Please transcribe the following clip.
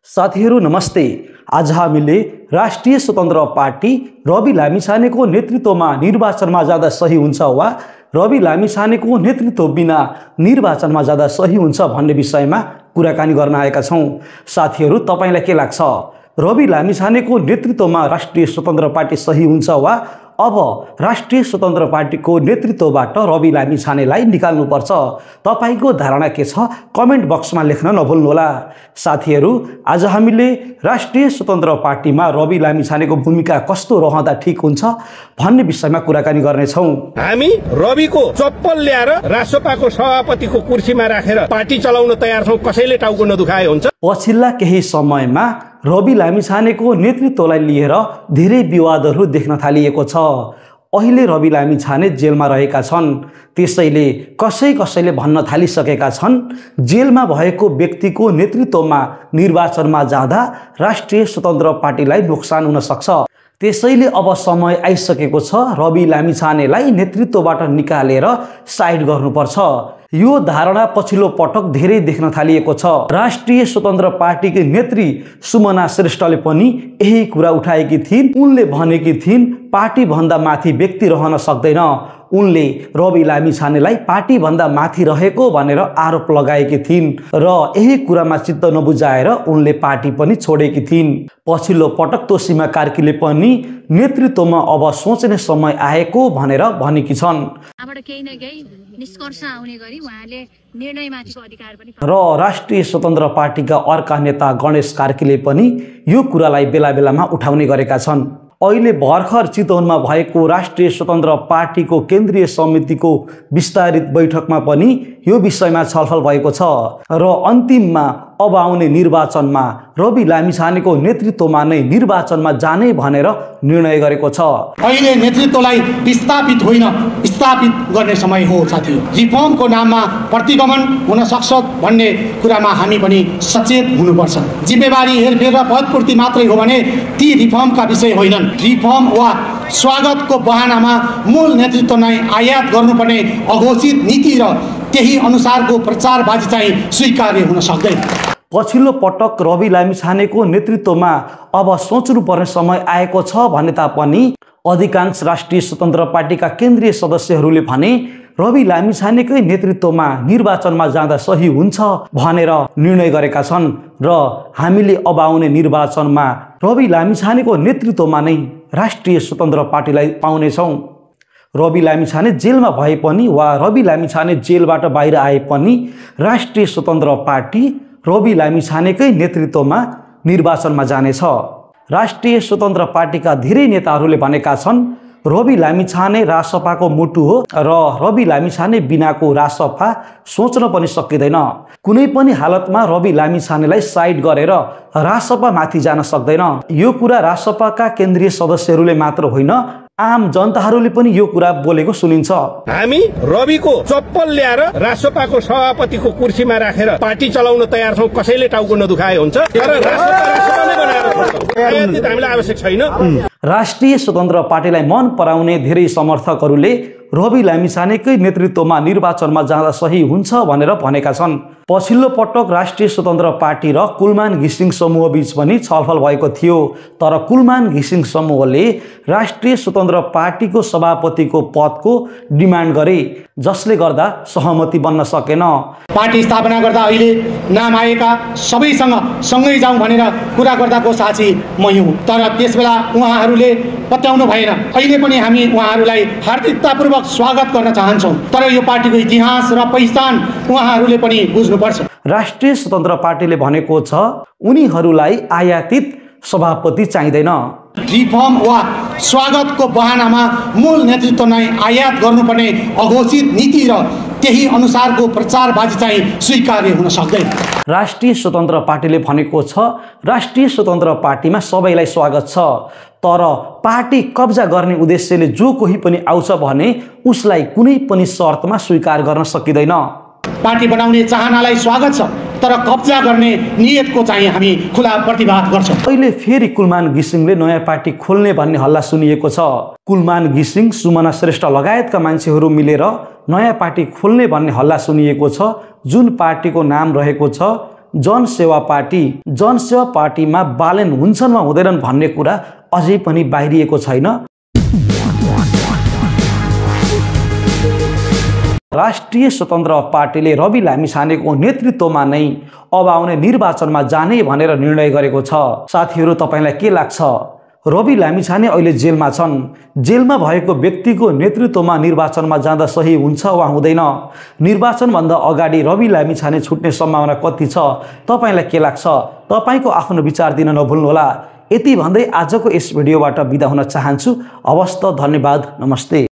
साथीहरू नमस्ते। आज हामीले राष्ट्रिय स्वतन्त्र पार्टी रवि लामिछानेको नेतृत्वमा निर्वाचनमा जाँदा सही हुन्छ वा रवि लामिछानेको नेतृत्व बिना निर्वाचनमा जाँदा सही हुन्छ भन्ने विषयमा कुराकानी गर्न आएका छौं। साथीहरू तपाईलाई के लाग्छ? रवि लामिछानेको नेतृत्वमा राष्ट्रिय स्वतन्त्र पार्टी सही हुन्छ वा अब राष्ट्रिय स्वतन्त्र पार्टीको नेतृत्वबाट रवि लामिछानेलाई निकाल्नुपर्छ? तपाईको धारणा के छ? कमेन्ट बक्समा लेख्न नभुल्नुहोला। साथीहरू, आज हामीले राष्ट्रिय स्वतन्त्र पार्टीमा रवि लामिछानेको भूमिका कस्तो रहँदा ठीक हुन्छ भन्ने विषयमा कुराकानी गर्नेछौं। हामी रविको चप्पल ल्याएर राष्ट्रपाको सभापतिको कुर्सीमा राखेर पार्टी चलाउन तयार छौं। कसैले टाउको नदुखाए हुन्छ। पछिल्ला केही समयमा रवि लामिछानेको नेतृत्वलाई लिएर धेरै विवादहरू देख्न थालिएको छ। अहिले रवि लामिछाने जेलमा रहेका छन्, त्यसैले कसैले भन्न थालिसकेका छन् जेलमा भएको व्यक्तिको नेतृत्वमा निर्वाचनमा जाँदा राष्ट्रिय स्वतन्त्र पार्टीलाई नोक्सान हुन सक्छ। त्यसैले अब समय आइसकेको छ रवि लामिछानेलाई नेतृत्वबाट निकालेर साइड गर्नुपर्छ। यो धारणा पछिल्लो पटक धेरै देख्न थालिएको छ। राष्ट्रिय स्वतन्त्र पार्टीकी नेत्री सुमना श्रेष्ठले पनि यही कुरा उठाएकी थिइन्। उनले भनेकी थिइन् पार्टी भन्दा माथि व्यक्ति रहन सक्दैन। उनले रवि लामिछानेलाई पार्टी भन्दा माथि रहेको भनेर आरोप लगाएकी थिइन् र यही कुरामा चित्त नबुझाएर उनले पार्टी पनि छोडेकी थिइन्। पछिल्लो पटक तोसीमा कार्कीले पनि नेतृत्वमा अब सोच्ने समय आएको भनेर भनेकी छन् र राष्ट्रिय स्वतन्त्र पार्टीका अर्का नेता गणेश कार्कीले पनि यो कुरालाई बेला बेलामा उठाउने गरेका छन्। अहिले भर्खर चितवनमा भएको राष्ट्रिय स्वतन्त्र पार्टीको केन्द्रीय समितिको विस्तारित बैठकमा पनि यो विषयमा छलफल भएको छ र अन्तिममा अब आउने निर्वाचनमा रवि लामिछानेको नेतृत्वमा नै निर्वाचनमा जाने भनेर निर्णय गरेको छ। अहिले नेतृत्वलाई विस्थापित होइन, स्थापित गर्ने समय हो। साथीहरू, रिफर्मको नाममा प्रतिगमन हुन सक्छ भन्ने कुरामा हामी पनि सचेत हुनुपर्छ। जिम्मेवारी हेरफेर र पदपूर्ति मात्रै हो भने ती रिफर्मका विषय होइनन्। रिफर्म वा स्वागतको बहानामा मूल नेतृत्व नै आयात गर्नुपर्ने अघोषित नीति र त्यही अनुसारको प्रचारबाजी चाहिँ स्वीकार्य हुन सक्दैन। पछिल्लो पटक रवि लामिछानेको नेतृत्वमा अब सोच्नुपर्ने समय आएको छ भने तापनि अधिकांश राष्ट्रिय स्वतन्त्र पार्टीका केन्द्रीय सदस्यहरूले भने रवि लामिछानेकै नेतृत्वमा निर्वाचनमा जाँदा सही हुन्छ भनेर निर्णय गरेका छन् र हामीले अब आउने निर्वाचनमा रवि लामिछानेको नेतृत्वमा नै राष्ट्रिय स्वतन्त्र पार्टीलाई पाउनेछौँ। रवि लामिछाने जेलमा भए पनि वा रवि लामिछाने जेलबाट बाहिर आए पनि राष्ट्रिय स्वतन्त्र पार्टी रवि लामिछानेकै नेतृत्वमा निर्वाचनमा जानेछ। राष्ट्रिय स्वतन्त्र पार्टीका धेरै नेताहरूले भनेका छन् रवि लामिछाने रासपाको मुटु हो र रवि लामिछाने बिनाको रासपा सोच्न पनि सकिँदैन। कुनै पनि हालतमा रवि लामिछानेलाई साइड गरेर रासपा माथि जान सक्दैन। यो कुरा रासपाका केन्द्रीय सदस्यहरूले मात्र होइन, आम जनताहरूले पनि यो कुरा बोलेको सुनिन्छ। हामी रविको चप्पल ल्याएर राष्ट्रपाको सभापतिको कुर्सीमा राखेर पार्टी चलाउन तयार छौं। कसैले टाउको नदुखाए हुन्छ। हामीलाई आवश्यक छैन। राष्ट्रिय स्वतन्त्र पार्टीलाई मन पराउने धेरै समर्थकहरूले रवि लामिछानेकै नेतृत्वमा निर्वाचनमा जाँदा सही हुन्छ भनेर भनेका छन्। पछिल्लो पटक राष्ट्रिय स्वतन्त्र पार्टी र कुलमान घिसिङ समूह बीच पनि छलफल भएको थियो, तर कुलमान घिसिङ समूहले राष्ट्रिय स्वतन्त्र पार्टीको सभापतिको पदको डिमान्ड गरे, जसले गर्दा सहमति बन्न सकेन। पार्टी स्थापना गर्दा अहिले नाम आएका सबैसँग सँगै जाउँ भनेर कुरा गर्दाको साक्षी मै हुँ, तर त्यसबेला उहाँहरूले पत्याउनु भएन। अहिले पनि हामी उहाँहरूलाई हार्दिकतापूर्वक स्वागत गर्न चाहन्छौँ, तर यो पार्टीको इतिहास र पहिचान उहाँहरूले पनि बुझ्नुपर्छ। राष्ट्रिय स्वतन्त्र पार्टीले भनेको छ उनीहरूलाई आयातित सभापति चाहिँदैन। रिफर्म वा स्वागतको बहानामा मूल नेतृत्व नै आयात गर्नुपर्ने अघोषित नीति र त्यही अनुसारको प्रचारबाजी चाहिँ स्वीकार्य हुन सक्दैन। राष्ट्रिय स्वतन्त्र पार्टीले भनेको छ राष्ट्रिय स्वतन्त्र पार्टीमा सबैलाई स्वागत छ, तर पार्टी कब्जा गर्ने उद्देश्यले जो कोही पनि आउँछ भने उसलाई कुनै पनि शर्तमा स्वीकार गर्न सकिँदैन। पार्टी बनाउने चाहनालाई स्वागत छ, तर कब्जा गर्ने नियतको चाहिँ हामी खुला प्रतिवाद गर्छौं। अहिले फेरि कुलमान घिसिङले नयाँ पार्टी खोल्ने भन्ने हल्ला सुनिएको छ। कुलमान घिसिङ, सुमना श्रेष्ठ लगायतका मान्छेहरू मिलेर नयाँ पार्टी खोल्ने भन्ने हल्ला सुनिएको छ, जुन पार्टीको नाम रहेको छ जनसेवा पार्टीमा बालेन हुन्छन् वा हुँदैनन् भन्ने कुरा अझै पनि बाहिरिएको छैन। राष्ट्रिय स्वतन्त्र पार्टीले रवि लामिछानेको नेतृत्वमा नै अब आउने निर्वाचनमा जाने भनेर निर्णय गरेको छ। साथीहरू, तपाईलाई के लाग्छ? रवि लामिछाने अहिले जेलमा छन्। जेलमा भएको व्यक्तिको नेतृत्वमा निर्वाचनमा जाँदा सही हुन्छ वा हुँदैन? निर्वाचनभन्दा अगाडि रवि लामिछाने छुट्ने सम्भावना कति छ? तपाईलाई के लाग्छ? तपाईको आफ्नो विचार दिन नभुल्नुहोला। यति भन्दै आजको यस भिडियोबाट बिदा हुन चाहन्छु। हवस् त, धन्यवाद, नमस्ते।